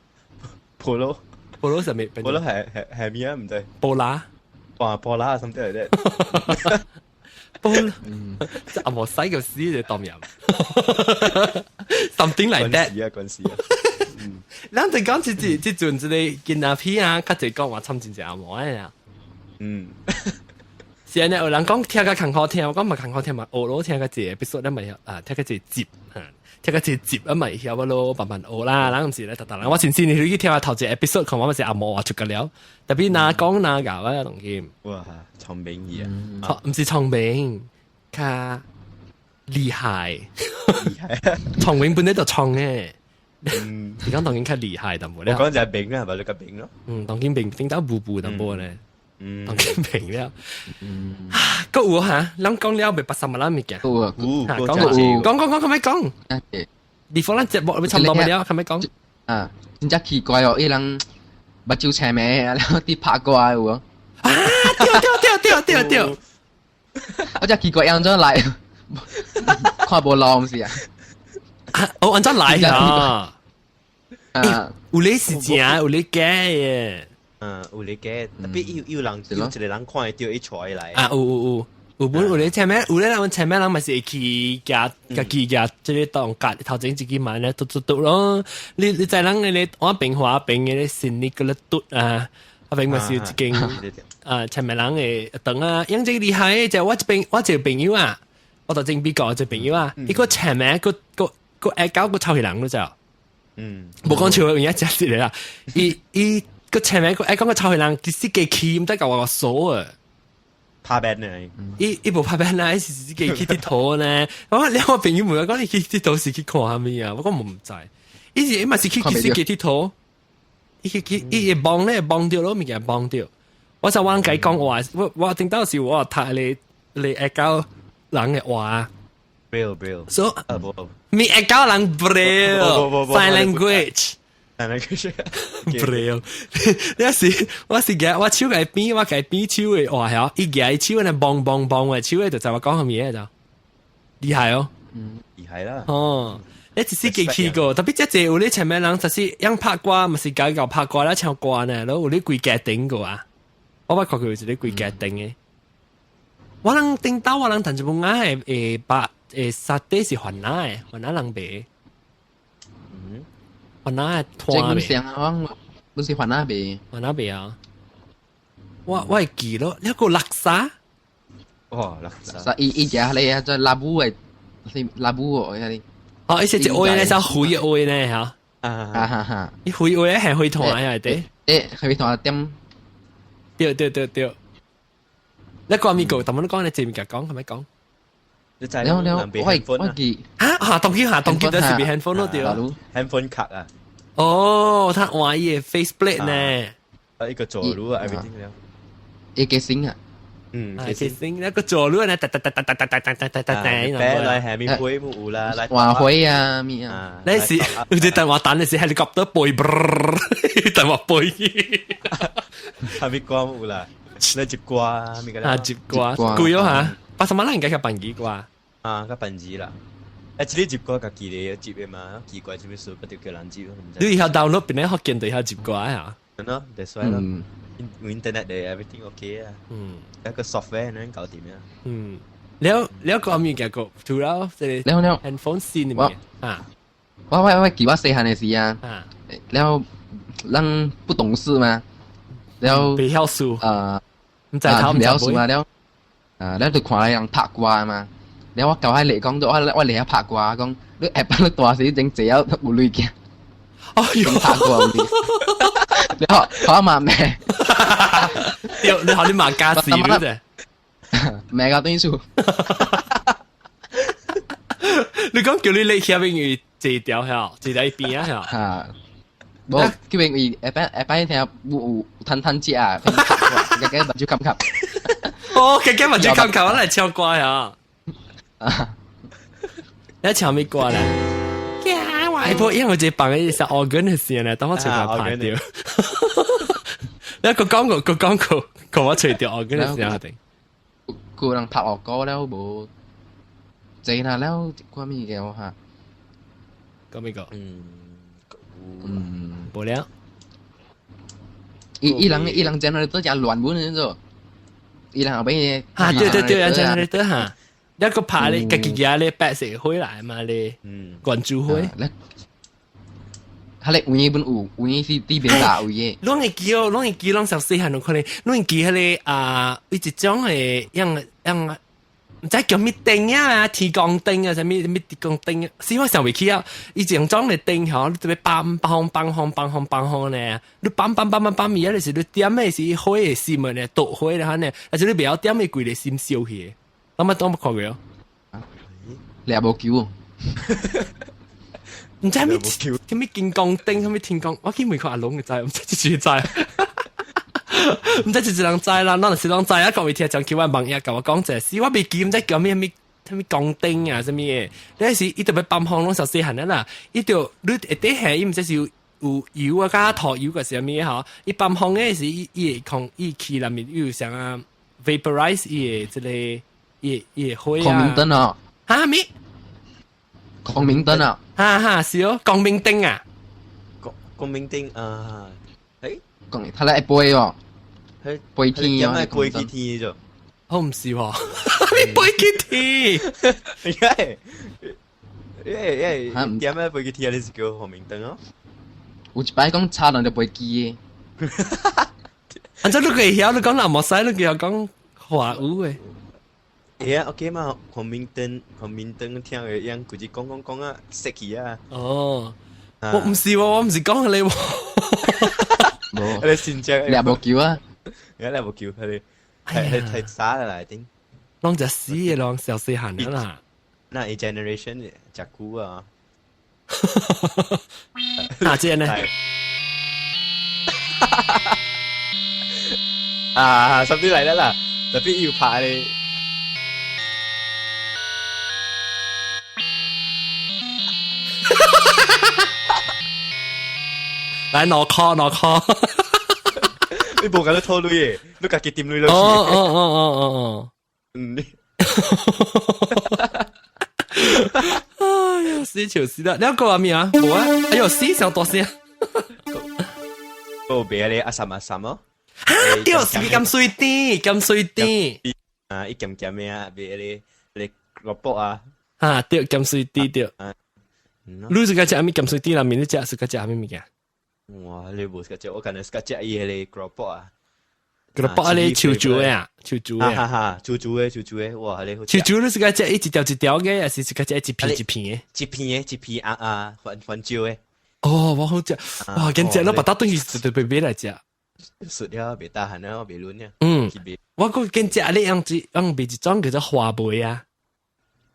菠蘿菠蘿啥物？菠蘿係係係咩啊？毋知。波拉。哇，波拉 something like that。波拉，阿無使個死就當人。Something like that。嗰陣時啊，嗰陣時啊。咱就講這這這陣這個囡仔片啊，較濟講話參真正阿毛啊。是呢，有人講聽較艱苦聽，我講嘛艱苦聽嘛，學咯聽較濟，必須咧咪啊，聽較濟集嚇，聽較濟集啊咪曉咯，慢慢學啦。人毋是咧，逐逐人，我先先你去聽下頭一個 episode，看我咪是阿毛話出個了，特別哪講哪教啊，當今。哇，聰明兒啊！毋是聰明，較厲害。厲害。聰明本來就聰嘅。你講當然較厲害淡薄咧。我講就係明啊，係咪你個明咯？嗯，當然明，頂到步步淡薄咧。嗯，當然明了。嗯，閣有哈，咱講了袂 pasar malam 物件。有啊，講講講講，可咪講？地方咱節目咪差唔多了，可咪講？啊，真正奇怪哦，伊人目睭青眉，然後佇拍歌有無？啊，對對對對對對！我真奇怪，按怎來？看無路毋是啊？哦，按怎來啊？啊，有咧是真，有咧假嘅。嗯，有咧假，特別有人有一個人看會著伊揣來。啊，有有有，有本有咧前面，有咧人前面人嘛是會去行家己行，這個當隔頭前一支嘛咧，嘟嘟嘟咯。你知人嘅咧，我平華邊嘅咧，新呢個咧嘟啊，啊邊嘛是有一間啊，前面人嘅等啊，樣這個厲害，就我這邊我一個朋友啊，我就正比講一個朋友啊，伊個前面個個個愛搞個臭氣人咯就。無講笑，而家真實嚟啦。伊伊個前面個愛講個臭氣人，其實機器毋知共我鎖啊。拍邊呢？伊伊無拍邊啦，伊是自己去佚佗呢。我兩個朋友問我講，你去佚佗是去看啥物啊？我講我毋知。伊是伊嘛是去其實去佚佗，伊去去伊會望咧，望著咯，物件望著。我就我共伊講話，我我頂到時我讀你你會教人嘅話。 Braille Braille。所以咪會教人 Braille sign language。 sign language。 Braille。你是我是舉我手共伊比，我共伊比手嘅話曉，伊舉伊手呢嘣嘣嘣嘅手嘅就知我講啥物嘢就厲害哦。嗯，厲害啦。哦，你只是記去過，特別這濟有你前面人就是樣拍歌，毋是搞搞拍歌啦唱歌呢，然後有你規家頂過啊。我捌看過有一個規家頂嘅。我人頂到我人陳一本仔會會把會沙底是番仔的，番仔人賣。嗯，番仔的攤賣。這我不是番仔賣。番仔賣啊！我我會記咯，那個叻沙。哦，叻沙。伊伊食咧啊，做拉布的，是拉布哦，遐哩。哦，伊是一位咧，只灰的位咧，嚇。啊哈哈！伊灰位係灰團啊，對。欸，灰團點？對對對對。你講咪講，但我講你這物件講，係咪講？你知了了，我我記啊，下當機下當機都是比 handphone 咯對。 handphone 卡啊。哦，他換伊個 face plate 呢？啊，一個左路啊，everything 了。一個星啊。嗯，一個星，那個左路呢？噠噠噠噠噠噠噠噠噠噠噠。來下面灰冇啦，來。話灰啊，咩啊？你是有隻電話等的是 helicopter 飛，電話飛。下面歌冇啦，你接歌咩個？啊，接歌，貴哦嚇，pasar malam 應該較便宜啩。啊，較便宜啦。啊，這個接歌家己咧接的嘛，奇怪，這物事不就叫人接。你以後 download 邊咧福建就曉接歌啊？喏，that's why 咯。internet 的 everything OK 啊。嗯。一個 software 能搞掂啊。嗯。了了個物件個，除了這個了了 handphone 線裡面啊。我我我記我細漢的時啊，了人不懂事嘛，了袂曉數啊，毋知頭毋曉數啊，了啊，了就看人拍歌嘛，了我舊喺嚟講到我我嚟遐拍歌，講你下班你大時整坐有有鐳嘅，哦喲，拍歌有你學學嘛咩？你你學你罵家事啫，罵到對數。你講叫你嚟下邊去坐掉嚇，坐在一邊啊嚇。嚇，無叫因下擺下擺聽有有彈彈食啊，加加目睭冚冚。哦，加加目睭冚冚，我來唱歌呀。你唱咩歌咧？外婆因為這放嘅是 organ 嘅時咧，當我隨便拍掉。你個廣告個廣告，個我隨掉 organ 嘅時候定。個人拍樂歌了無？濟啦了，掛物件哈？講咩個？嗯嗯，無了。伊伊人伊人 generator 誠亂本嗰種，伊人後尾啊，對對對，人 generator 哈，一個拍咧，家己家咧白色火來嘛咧，關注火。佢哋有影本有，有影是啲邊大有嘅。攏會記哦，攏會記，攏小細漢，可能攏會記彼个啊，伊一種的樣樣。毋知叫咩燈啊，天光燈啊，啥物啥物天光燈，死我想袂起啊！伊種種的燈吼，你特別放放放放放放放放呢，你放放放放放伊啊，就是你點的是火會熄嘛呢，導火啦呢，還是你袂曉點的規个心燒去的，攏捌當捌看過哦？你也無救。毋知咩啥物金光燈，啥物天光，我去問看阿龍就知，毋知一知。毋知一一人知啦，咱就是攏知啊。各位聽眾叫我問伊，共我講者，是我袂記，毋知叫咩咩啥物光燈啊，啥物的。你是伊特別放風攏小細漢啦，伊就你會底下伊毋知是有油啊，加塗油個啥物吼。伊放風的是伊伊會空伊氣內面有啥啊 vaporize 伊的這個伊伊的火啊。光明燈啊！哈咩？光明燈啊！哈哈，是哦，光明燈啊！光光明燈啊！誒，光，佢來會飛哦。飛天啊！飛去天咗。我毋是喎，你飛去天？因為因為因為點解飛去天？你是叫光明燈哦？有一擺講插人就飛機的。按怎你會曉？你講南無西，你會曉講華語的？會啊，OK 嘛，光明燈，光明燈聽的樣，規日講講講啊，熄去啊。哦，我毋是喎，我毋是講你喎。無，你先正，你也無救啊？而家你無叫佢哋係係係啥嚟頂？攏食死的，攏小細漢啦。那一 generation 食久啊。啊，這呢？啊，something like that 啦，特別要拍你。來攞 call 攞 call。你無甲你拖鐳的，你家己點鐳落去。哦哦哦哦哦哦。嗯。哎呀，死笑死啦！你講咩啊？無啊！哎喲，死上大聲。個別咧阿三阿三哦。哈！對，是鹹水甜，鹹水甜。啊，伊鹹鹹的啊，別咧咧蘿蔔啊。哈，對，鹹水甜對。你是該食啥物鹹水甜啦？面你食是該食啥物物件？哇！你無食食，我敢若是食伊彼个蘿蔔啊。蘿蔔咧樹樹的啊，樹樹的。哈哈，樹樹的，樹樹的，哇！你好。樹樹你是該食一條一條的，還是是該食一片一片的？一片的，一片啊啊，番番椒的。哦，我好食，哇！緊食，我把它東西就別別來食。食了袂大漢了，袂嫩了。嗯，我閣緊食你樣子，用賣一種叫做花梅啊。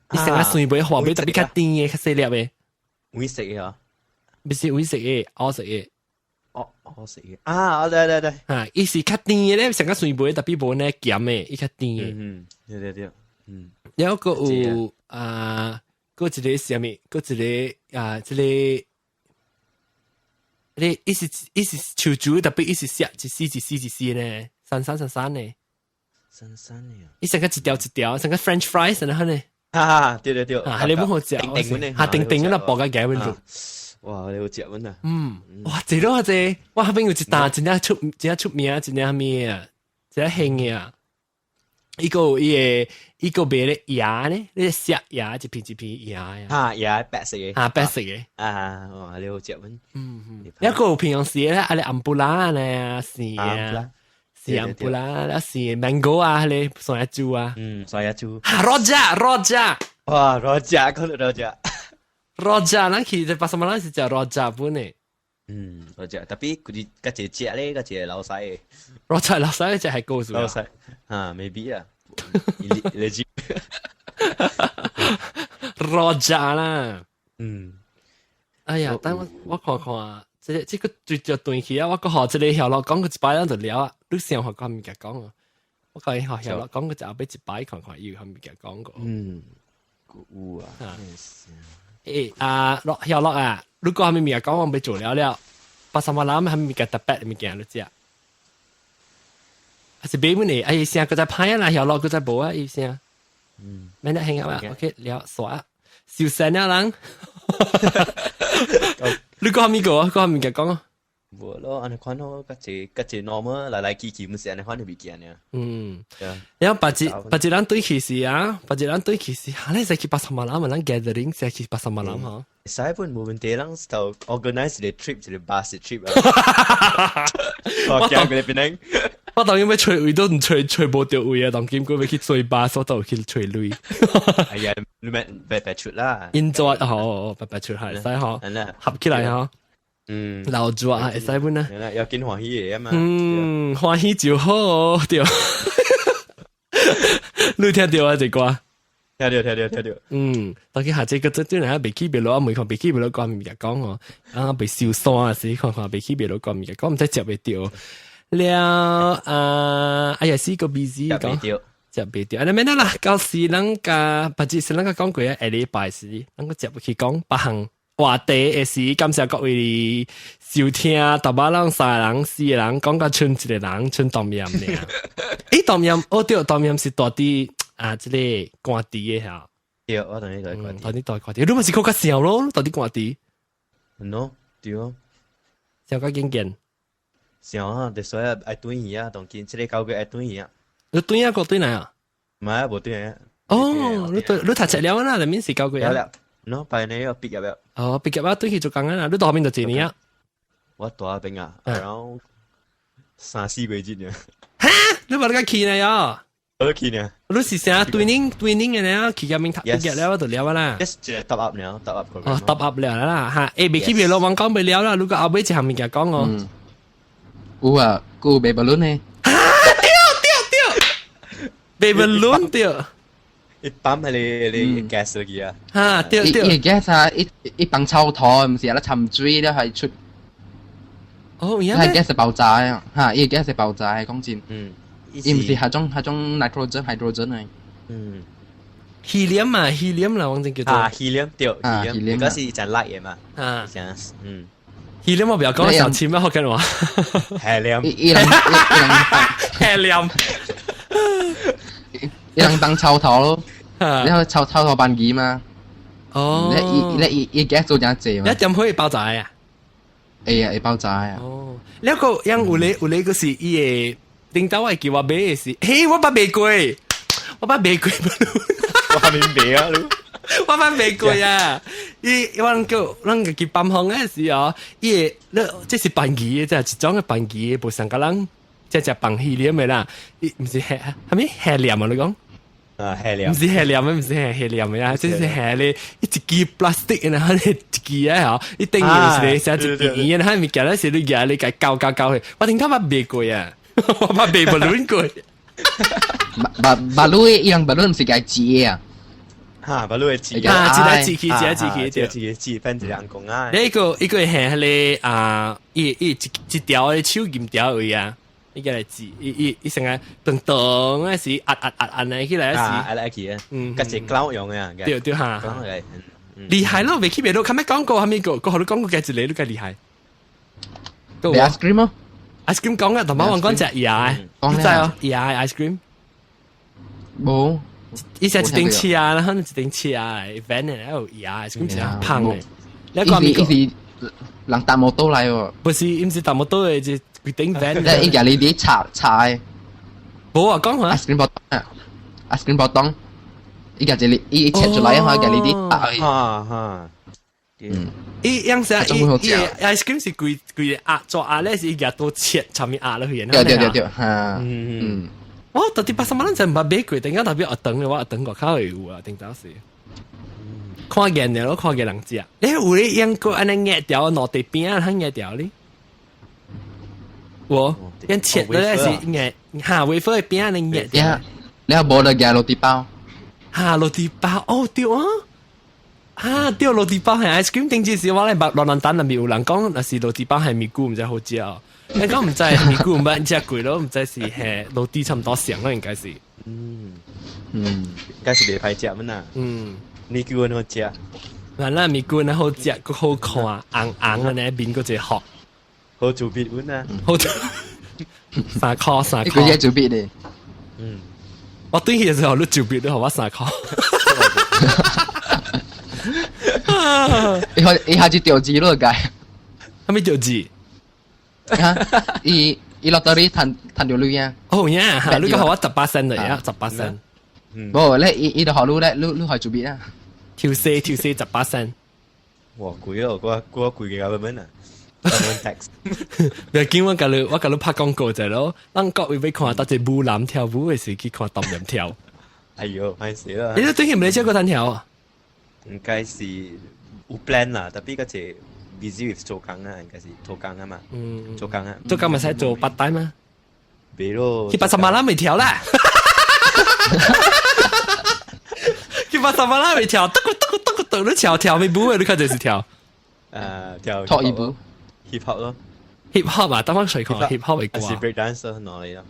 你成個酸梅花梅特別較甜的，較細粒的。黃色的啊？不是黃色的，黑色的。哦，黑色的啊！對對對，啊，伊是較甜的咧，成個酸梅特別無呢鹹的，伊較甜的。嗯，對對對，嗯。然後閣有啊，閣一個啥物？閣一個啊，這個。你伊是伊是樹樹，特別伊是寫一絲一絲一絲呢，散散散散呢。散散的。伊成個一條一條，成個 French fries 呢，呢。哈哈，對對對。啊，你本好食。定定呢？哈，定定那薄個夾穩住。哇，你好食穩啊！嗯，哇，這咯這，我那邊有一單真正出真正出名，真正咩啊，真正興的啊。伊個伊個伊個賣咧椰呢，你食椰一片一片椰呀。哈，椰白色的。啊，白色的。啊，哇，你好食穩。嗯嗯。一個平常時咧，啊，你紅不拉呢，是啊，是紅不拉，啊是 mango 啊，你山藥珠啊。嗯，山藥珠。哈，rojak，rojak。哇，rojak，講到 rojak。 rojak，咱去這巴沙馬蘭是食 rojak 本的。嗯，rojak，特別佢哋較濟食咧，較濟老細。 rojak 老細就係高數。老細，啊，maybe 啊。你知 rojak 啦。嗯。哎呀，等我我看看啊，這個這個最就斷去啊！我閣學這個曉咯，講過一擺咱就了啊。你上學講物件講啊，我講學曉咯，講過就後尾一擺看看，有物件講過。嗯，有啊。欸啊，落曉落啊！如果係物件講，我欲做了了。巴沙馬蘭係物件特別物件，你知啊？還是買本的，哎聲閣再歹啊啦，曉落閣再無啊，伊聲。嗯，免得興啊，OK 了煞，受神了人。你講咩個？講物件講啊？無咯，按呢款咯，較濟較濟 normal 來來去去，毋是按呢款的物件爾。嗯，然後別一別一人對去時啊，別一人對去時，哈，你使去巴沙馬蘭嘛？咱 gathering 使去巴沙馬蘭吼。使本冇問題，咱就 organize 一個 trip，一個 bus trip 啊。我驚佢哋變我當然欲揣位都毋揣揣無著位啊！當今閣欲去坐巴士，我都有去揣鐳。哎呀，你咪白白出啦。因做好白白出係使嗬，合起來嗬。留住啊，會使本啊。要見歡喜嘅嘛。嗯，歡喜就好對。你聽著啊，這歌？聽著聽著聽著。嗯，當佢下這個這對人未去袂落，未看未去袂落關物件講哦，啊，被燒山啊，是看看未去袂落關物件講，毋知接袂著。了啊，哎呀，是個 busy 講，接袂著。啊，你免啦，到時咱甲，不只是咱甲講過啊，下禮拜時，咱個接去講別項話題的時，感謝各位收聽，逐擺咱三個人、四個人講甲剩一個人，剩當面爾。欸，當面，哦對，當面是蹛佇啊，這個官佇的嚇。對，我同你蹛官佇。蹛佇蹛官佇，你嘛是閣較小咯，蹛佇官佇。喏，對。小較緊緊。想啊，就所以愛轉去啊，當今這個九月愛轉去啊。你轉啊，閣轉來啊？唔係啊，無轉啊。哦，你對，你讀冊了啦，裡面是九月啊。了，喏，拜年要畢業了。哦，畢業啊，轉去做工啊，你蹛邊就幾年啊？我蹛邊啊，然後三四個月呢。哈？你無咧去呢喲？我都去呢。你是啥 training training 的呢？去個面讀畢業了就了啦。 Yes，一個 top up 了，top up。哦，top up 了啦，哈，欸，未去袂落網講袂了啦，如果後尾一項物件講哦。有啊，有賣 balloon 呢。啊，對對對，賣 balloon 對。一般係你 gas 落去啊。哈，對對。伊 gas 啊，一一放臭土，毋是啊，咧沉水咧係出。哦，係 gas 爆炸啊！哈，伊 gas 爆炸，講真。伊毋是彼種 nitrogen hydrogen 嚟。helium 嘛，helium 啦，反正叫做。啊，helium 對，helium，嗰是一陣 light 嘅嘛。啊，嗯。 helium 我不要講小錢咩？學緊話。 helium。伊人 helium。伊人當臭頭咯，然後臭臭頭班機嘛。哦。你伊伊伊 gas 做真濟嘛。一點可以爆炸啊？會啊，會爆炸啊。哦，你個因有咧有咧個是伊個頂頭我叫我買的是，嘿，我捌買過，我捌買過，我還沒買啊，我捌買過啊！伊我叫咱個去幫行的時候，伊個你這是班機的，這係一種的班機的，無像個人這隻放氣的啦，伊毋是氣，啥物氣念啊？你講？啊，氣念，毋是氣念的，毋是氣氣念的啊，這是氣咧一支 plastic，然後一支啊，嗬，一頂住是咧，寫一支煙，然後物件咧是你舉你共攪攪攪去，我頂頭捌買過啊，我捌買 balloon 過。把把路伊人 balloon 毋是共折啊。哈，把路會折啊，折來折去，折來折去，折折折，反正人講啊。你個一個係彼個啊，伊伊一一條的手銀條位啊，伊個來折，伊伊伊成個噔噔嗰時壓壓壓壓來起來時，啊，壓來去啊，嗯，嗰是 cloud 用嘅，對對哈，厲害咯，未去袂落，較咩講過，蝦米個，個予你講過幾一個，你較厲害。 ice cream 咯，ice cream 講啊，同埋我講隻牙，你知哦，牙 ice cream。無。伊是一頂車啊，然後一頂車啊，van 的，有牙，ice cream 是胖的。你講伊是人搭摩托來喎。不是，毋是搭摩托的，是規頂 van。你伊家你啲插插的。無啊，講下。 ice cream 包啊，ice cream 包當，伊家一個伊切出來，哈，家你啲插。哈哈。嗯。伊樣啥？伊伊 ice cream 是規規個壓做壓咧，是伊舉刀切，上面壓落去。對對對對，哈。嗯。我到底巴沙馬蘭真毋捌買過，頂下特別學堂的，我學堂外口會有啊，頂當時。看見了，看見人食。欸，有咧養過按呢壓條落地邊啊，通壓條咧。我用切的是壓哈，微波的邊按呢壓條。你無就夾 roti 包。哈，roti 包，哦對啊。啊對，roti 包係 ice cream 頂陣時我咧捌亂亂等，內面有人講，若是 roti 包係咪菇毋知好食哦。你講毋知咪菇毋捌食過咯，毋知是係 roti 差毋多上咯，應該是。嗯，應該是袂歹食嘛呐。咪菇好食。嗱，咱咪菇呢好食，閣好看，紅紅的呢面閣一個殼。好做筆阮啊。好，3箍3箍。佢只做筆的。嗯。我對起的時候，你做筆都予我3箍。伊伊下就掉字咯，該。啥物掉字？哈！伊伊 lottery 趁趁著鐳啊！哦呀，你講予我18仙的呀，18仙。無，咧伊伊就予你咧，你你可以做筆啊。抽絲抽絲18仙。哇，貴咯，我我貴嘅 government 啊，government tax。不要緊，我共你拍廣告就咯。咱各位欲看到這舞男跳舞的時，去看東炎跳。哎呦，歹勢啦！你都對佢唔理這個單跳啊？應該是有 plan 啦，tapi 嗰隻 busy with 做工啊，應該是做工啊嘛。嗯，做工啊。做工咪使做 part time 嗎？別咯。去 pasar malam 未跳啦。去 pasar malam 未跳，得個得個得個得，你跳跳咩舞啊？你看這是跳。跳脫衣舞，hip hop 咯。 hip hop 啊，等我隨看 hip hop 嘅歌。是 break dance 哪裡啦？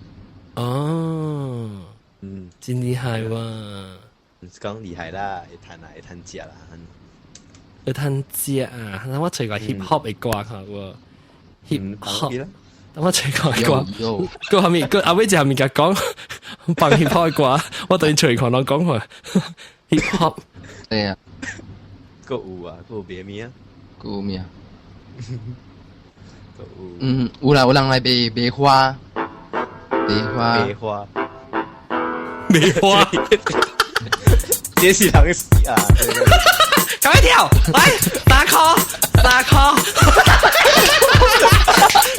哦，嗯，真厲害哇！唔是講厲害啦，會彈啊，會彈食啦。會彈食啊！等我隨個 hip hop 嘅歌看喎，hip hop。等我隨個歌，個後面個阿威就後面甲講放 hip hop 嘅歌，我等於隨看人講話 hip hop。對啊。個有啊，個有別咩啊？個有咩啊？嗯，有啦，有人來賣賣花，賣花，賣花，賣花，這是人死啊！趕快跳，來打 call，打 call，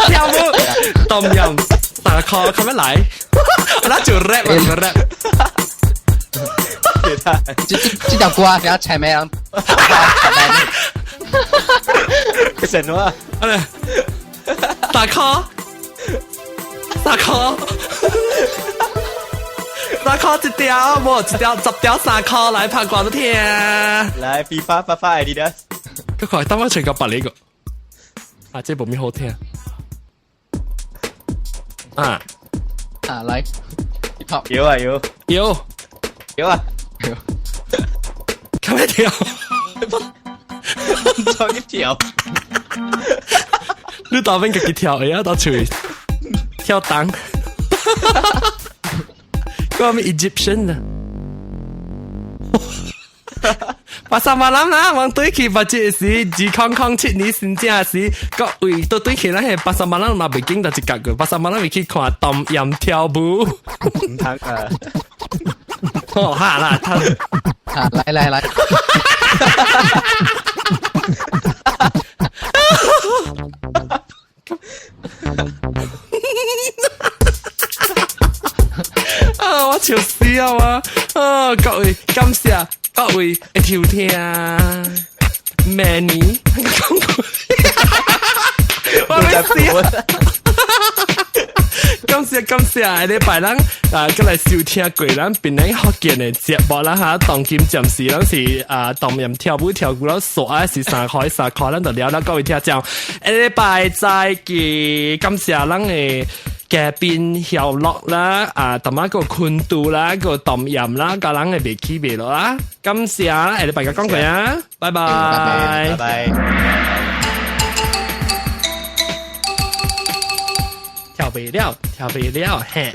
跳舞，動音，打 call，咁樣來，我來做 rap，我做 rap。這這條歌叫柴咩人？神話，打 call，打 call，打 call 一條，無一條，10條3箍來拍歌都聽。來，FIFA 發發 Adidas。嗰個等我隨個白呢個，啊，這部咩好聽？啊啊，來，有啊有，有有啊有，咁樣跳，再跳。你大邊自己跳，哎呀，到處跳檔。個咩 Egyptian 啊？Pasar malam 啦，往對去把這是2007年新正時，各位都對去咱係 pasar malam 嘛，袂經到一角個 pasar malam 會去看東炎跳舞。唔通啊！哦，哈啦，他，啊，來來來。啊！我笑死啊！我啊，各位感謝各位的收聽，Many 我要死啊！感謝感謝，下禮拜咱啊，過來收聽過咱檳城福建的節目啦哈。當今暫時咱是啊，當面跳舞跳舞了，煞啊是3塊3塊，咱就聊了各位聽眾。下禮拜再見，感謝咱的嘉賓曉樂啦，啊，同埋個坤度啦，個董艷啦，個人會袂起袂落啦。感謝，下禮拜再講過啊，拜拜，拜拜。跳袂了，跳袂了，嘿。